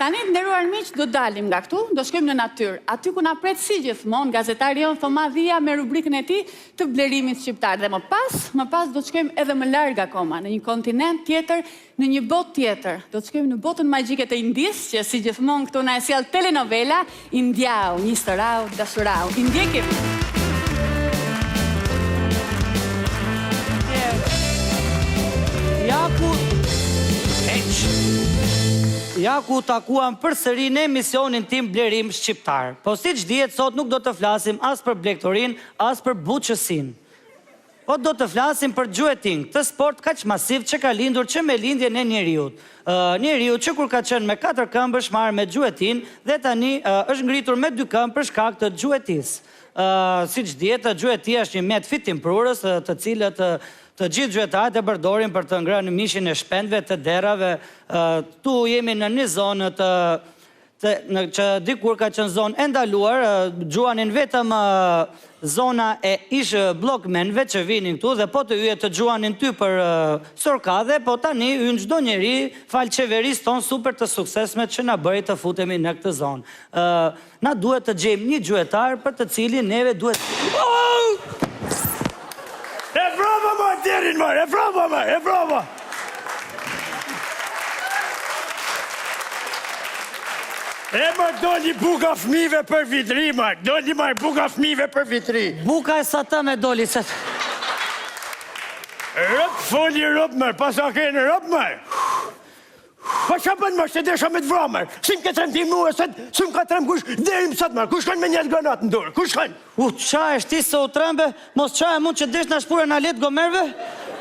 Tani të nderuar miq, do dalim nga këtu, do shkojmë në natyrë, aty ku na pret si gjithmonë gazetari jonë Thoma Dhia me rubrikën e tij të blerimit shqiptar dhe më pas, më pas do të shkojmë edhe më larg akoma, në një kontinent tjetër, në një botë tjetër. Do të shkojmë në botën magjike të Indisë, që si gjithmonë këtu na e sjell telenovela Indiau, një sërau dashurau. I ndjekim! Ja ku Ja ku u takuam përsëri në emisionin tim Blerim Shqiptar. Po siç dihet sot nuk do të flasim as për blegtorinë, as për bujqësinë. Po do të flasim për gjuetinë, këtë sport kaq masiv që ka lindur që me lindjen e njeriut. Ë, njeriu që kur ka qenë me katër këmbë është marrë me gjuetinë dhe tani ë, është ngritur me dy këmbë për shkak të gjuetisë. Ë, siç dihet, gjuetia është një mjet fitimprurës, të cilët të gjithë gjuetarët e përdorin për të ngrënë mishin e shpendëve, të derrave. Ë, këtu jemi në një zonë të Të, në, që dikur ka qenë zonë e ndaluar, gjuanin vetëm zona e ish bllokmenëve që vinin këtu dhe po të hyje të gjuanin ty për sorkadhe, po tani hyn çdo njeri falë qeverisë tonë super të suksesshme që na bëri të futemi në këtë zonë. Ë, na duhet të gjejmë një gjuetar për të cilin neve duhet E vrava mor derrin mor, e vrava mor, e vrava. E mor doli buka fëmijëve për Vit Ri mor, doli mor buka fëmijëve për Vit Ri. Buka e satëme doli se Rob foli rob mor, pasa kenë rob mor. Po ça bën mor, se desha me të vra mor. Si më ke tremb ti mua sot, si më ka tremb kush deri më sot mor. Kush shkon me një granatë në dorë? Kush shkon? U ça është ti se u trembe, mos ça e mund që desh na shpure na let gomerve?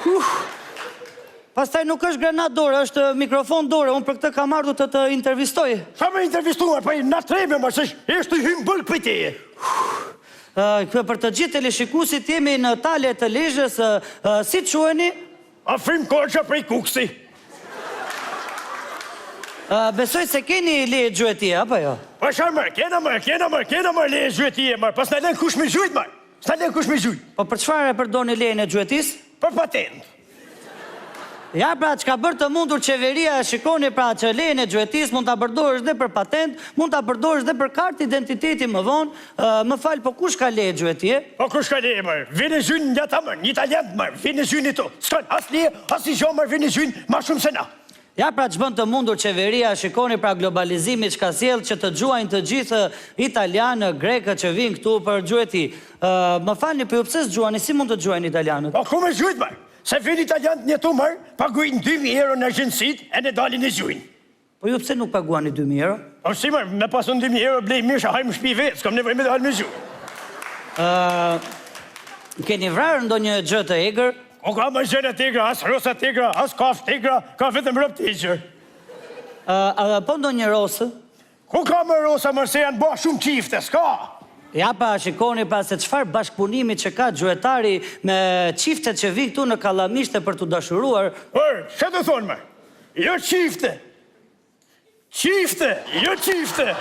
Uh. Pastaj nuk është granatë dore, është mikrofon dore, unë për këtë kam ardhur të të intervistoj. Sa me intervistuar, po na trembe mor, se është hym bulk për teje. Uh, për të gjithë teleshikuesit jemi në Tale të Lezhës, uh, si quheni? Afrim Korça prej Kukësi. Besoj se keni leje gjuetie, apo jo? Po ça mor, kena mor, kena mor, kena mor leje gjuetie mor, po s'na lën kush me gjujt mor. S'na lën kush me gjujt. Po për çfarë e përdorni lejen e gjuetisë? Për patentë. Ja pra, ç'ka bërë të mundur qeveria, shikoni pra që lejen e gjuetisë mund ta përdorësh dhe për patentë, mund ta përdorësh dhe për kartë identiteti më vonë, Më fal, po kush ka leje gjuetie? Po kush ka leje mor? Vin e gjujnë nga ata mor, një italian mor, vin e gjujnë këtu. S'kan as leje, as një gjë mor, vin e gjujnë ma shumë se na. Ja pra ç'bën të mundur qeveria, shikoni pra globalizimi ç'ka sjellë që të gjuajnë të gjithë italianë, grekët që vijnë këtu për gjueti. Më falni, po ju pse s'gjuani, si mund të gjuajnë italianët? Po ku me gjujt mor? Se vin italianët njëtu mor, paguajnë 2000 euro në agjencitë e ne dalin e gjujnë. Po ju pse nuk paguani 2000 euro? Po si mor, me pas unë 2000 euro blej mish e haj në shtëpi vetë, s'kam nevojë me dalë me gju. Ë keni vrarë ndonjë gjë të egër? Po ka më gjëra të egra, as rosa të egra, as kafshë të egra, ka vetëm rob të egër. Ë po ndonjë rosë? Ku ka më rosa mor se janë ba shumë çifte, s'ka. Ja pra shikoni pra se çfarë bashkëpunimi që ka gjuetari me çiftet që vijnë këtu në Kallamishte për t'u dashuruar. Por, çka do thonë mor? Jo çifte. Çifte, jo çifte.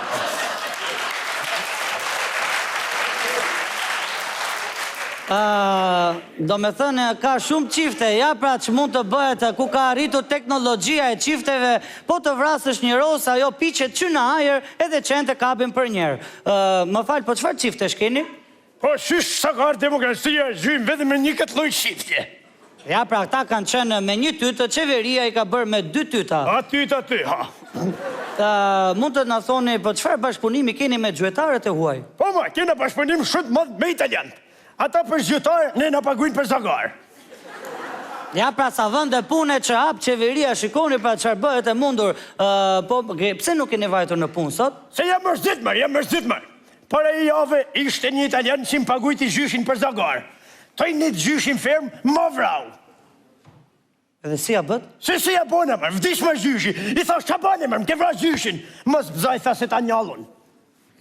Domethënë, ka shumë çifte, ja pra ç'mund të bëhet, ku ka arritur teknologjia e çifteve, po të vrasësh një rosë, ajo piqet që në ajër, edhe qentë e kapin përnjëherë. Më fal, po çfarë çiftesh keni? Po qysh sa ka ardhur demokracia, gjujmë vetëm me një këtë lloj çifte. Ja pra këta kanë qenë me një tytë, qeveria i ka bërë me dy tyta. Ha tyta ty, ha. Mund të na thoni, po çfarë bashkëpunimi keni me gjuetarët e huaj? Po ma, kena bashkëpunim shumë të madh me italianët. Ata për gjuetarë, ne na paguajnë për zagarë. Ja pra sa vende pune që hap qeveria, shikoni pra çfarë bëhet e mundur. Po, pse nuk keni vajtur në punë sot? Se jam mërzit mër, jam mërzit mër. Para një jave ishte një italian që më pagujti gjyshin për zagar. Tuj nejt gjyshi n'fermë, ma vrau. Edhe si ja bëtë? Si si ja bona mër, vdiq mër gjyshi. I thash ça bane mër, më ke vra gjyshin. Mos bzaj tha se ta njall unë.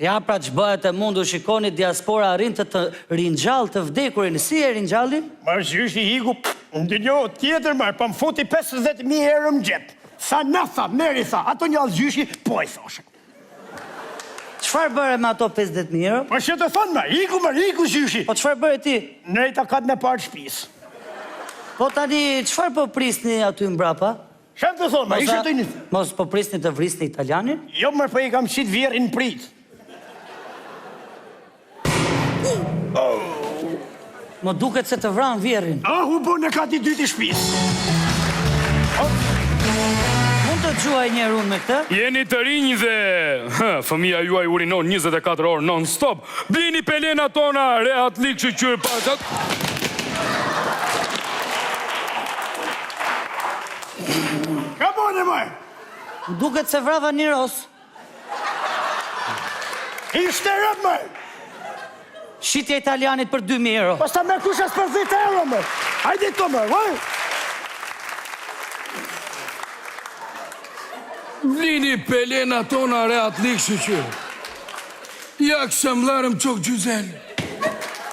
Ja pra ç'bëhet e mundur, shikoni diaspora arrin të të ringjallë të vdekurin, si e ringjalli? Mër gjyshi iku në dynja tjetër mër, po më futi 50.000 euro në xhep. Tha na tha, merri tha, a t'u njall gjyshi, po i thashë. Çfarë bëre me ato 50.000 euro? Po ç'të thonë mër, iku mër, iku gjyshi. Po çfarë bëre ti? Ngrejta katin e parë të shpisë. Po tani çfarë po prisni aty mbrapa? Ç'jam tu thonë, ma ishe të një... Mos po prisni të vrisni italianin? Jo, mër, po i kam qit vjehrrin në pritë. Më duket se të vranë vjehrrin. Ah, u bo në kat i dytë i shpisë. Mund të gjuaj një herë unë me këtë? Jeni të rinj dhe hë, fëmija juaj urinon 24 orë non-stop. Blini pelena tona, rehatlik shyqyr pa... Ka bone, mër? Më duket se vrava një ros. Ishte rob, mër! Shitja italianit për 2000 euro. Po s'ta merr kush as për 10 euro, mër! Hajde të mër, vaj! Blini pelena tona rehatlik shyqyr. İyi akşamlarım çok güzel.